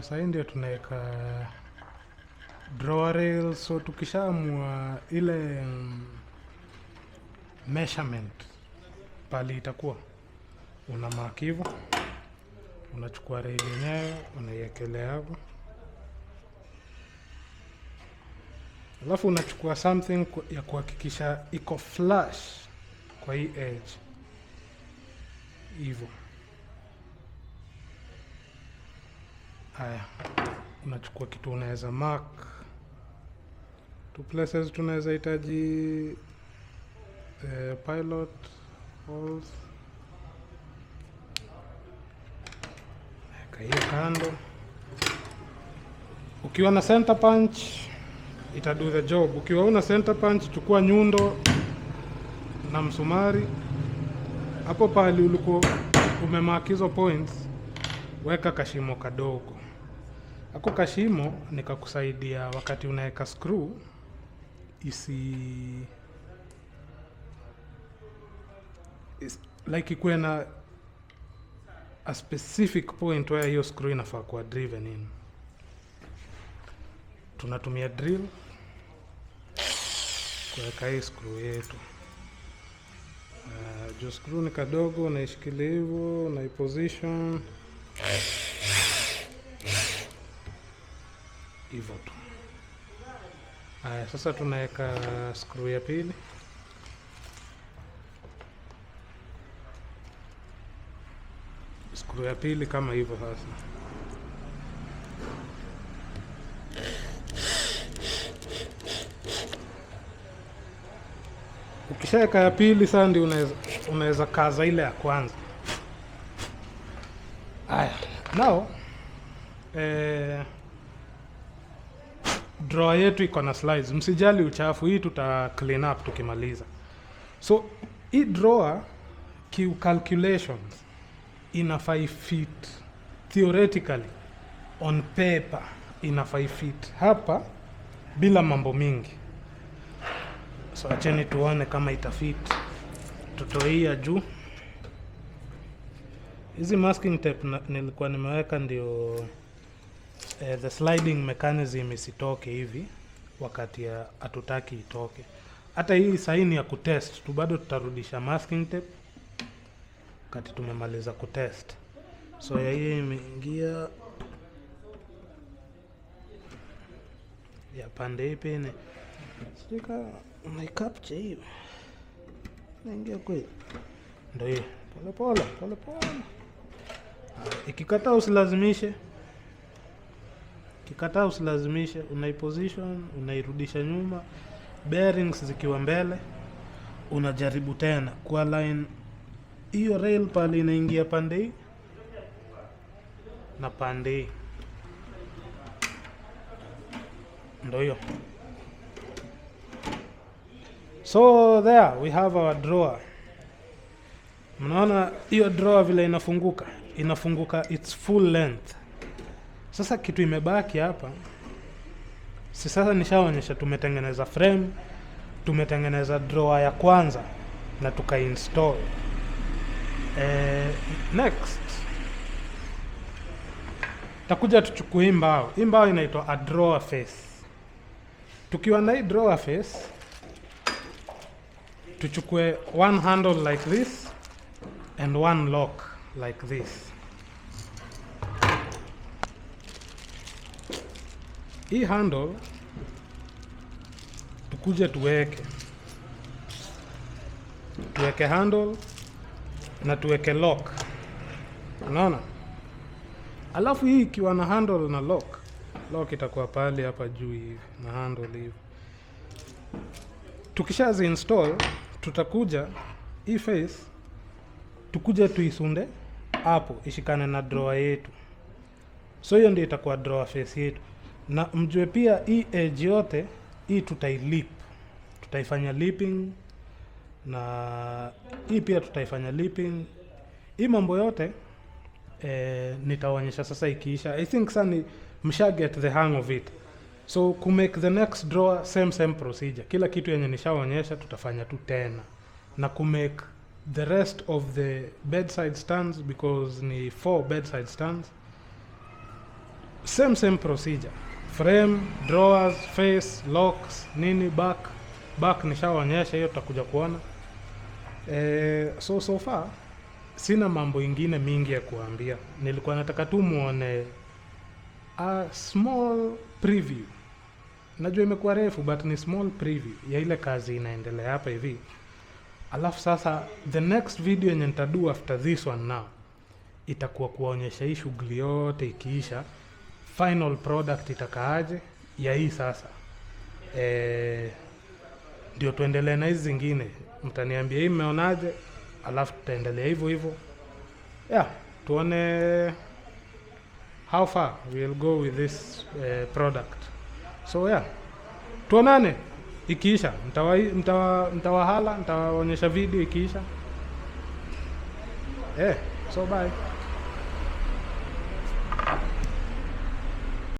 Sahii ndio tunaweka drawer rail. So tukishaamua ile measurement pali itakuwa, una mark hivyo, unachukua rail yenyewe unaiekelea hapo, alafu unachukua something ya kuhakikisha iko flush kwa hii edge hivyo. Haya, unachukua kitu unaweza mark two places, tunaweza hitaji pilot holes. Weka hiyo kando. Ukiwa na center punch ita do the job. Ukiwa una center punch, chukua nyundo na msumari hapo pahali ulikuwa umemark hizo points, weka kashimo kadogo. Ako kashimo nikakusaidia wakati unaweka screw isi like ikuwe na a specific point where hiyo screw inafaa kuwa driven in. Tunatumia drill kuweka hii screw yetu. Juu screw ni kadogo, unaishikilia hivyo, unaiposition hivyo tu. Haya, sasa tunaweka screw ya pili. Screw ya pili kama hivyo sasa. Ukishaweka ya pili sasa ndio unaweza kaza ile ya kwanza. Haya, now drawer yetu iko na slides. Msijali uchafu, hii tuta clean up tukimaliza. So hii drawer ki calculations inafaa fit theoretically on paper, inafaa fit hapa bila mambo mingi. So acheni tuone kama itafit. Tutoe hii ya juu. Hizi masking tape nilikuwa nimeweka ndio the sliding mechanism isitoke hivi wakati hatutaki itoke. Hata hii saini ya kutest tu, bado tutarudisha masking tape wakati tumemaliza kutest. So ya hii imeingia ya pande ipi ni sijui kama unaicapture hiyo, inaingia kweli? Ndio hiyo, pole pole pole pole. Ikikataa usilazimishe, ikikataa usilazimishe, unaiposition, unairudisha nyuma, bearings zikiwa mbele, unajaribu tena kwa line hiyo rail pale inaingia pande hii na pande hii, ndio hiyo. So there we have our drawer. Mnaona hiyo drawer vile inafunguka, inafunguka its full length. Sasa kitu imebaki hapa, si sasa nishaonyesha tumetengeneza frame, tumetengeneza drawer ya kwanza na tukainstall. Next takuja tuchukue hii mbao. Hii mbao inaitwa a drawer face. Tukiwa na hii drawer face, tuchukue one handle like this and one lock like this. Hii handle tukuje tuweke handle na tuweke lock, unaona? Alafu hii ikiwa na handle na lock, lock itakuwa pale hapa juu hivi na handle hivi. Tukishazi install, tutakuja hii face tukuje tuisunde hapo ishikane na drawer yetu. So hiyo ndio itakuwa drawer face yetu, na mjue pia hii edge yote hii tutailip, tutaifanya lipping, na hii pia tutaifanya lipping. Hii mambo yote nitaonyesha sasa ikiisha. I think sasa ni msha get the hang of it. So ku make the next drawer, same same procedure. Kila kitu yenye nishaonyesha tutafanya tu tena, na ku make the rest of the bedside stands, because ni four bedside stands. Same same procedure: frame, drawers, face, locks, nini, back. Back nishawaonyesha hiyo, tutakuja kuona. So so far sina mambo ingine mingi ya kuambia. Nilikuwa nataka tu muone a small preview. Najua imekuwa refu, but ni small preview ya ile kazi inaendelea hapa hivi. Alafu sasa the next video yenye nitado after this one now itakuwa kuwaonyesha hii shughuli yote ikiisha, final product itakaaje ya hii. Sasa ndio tuendelee na hizi zingine. Mtaniambia hii mmeonaje, alafu tutaendelea hivyo hivyo, yeah, tuone how far we'll go with this product. So yeah, tuonane ikiisha. Mtawahala, nitawaonyesha video ikiisha. So bye.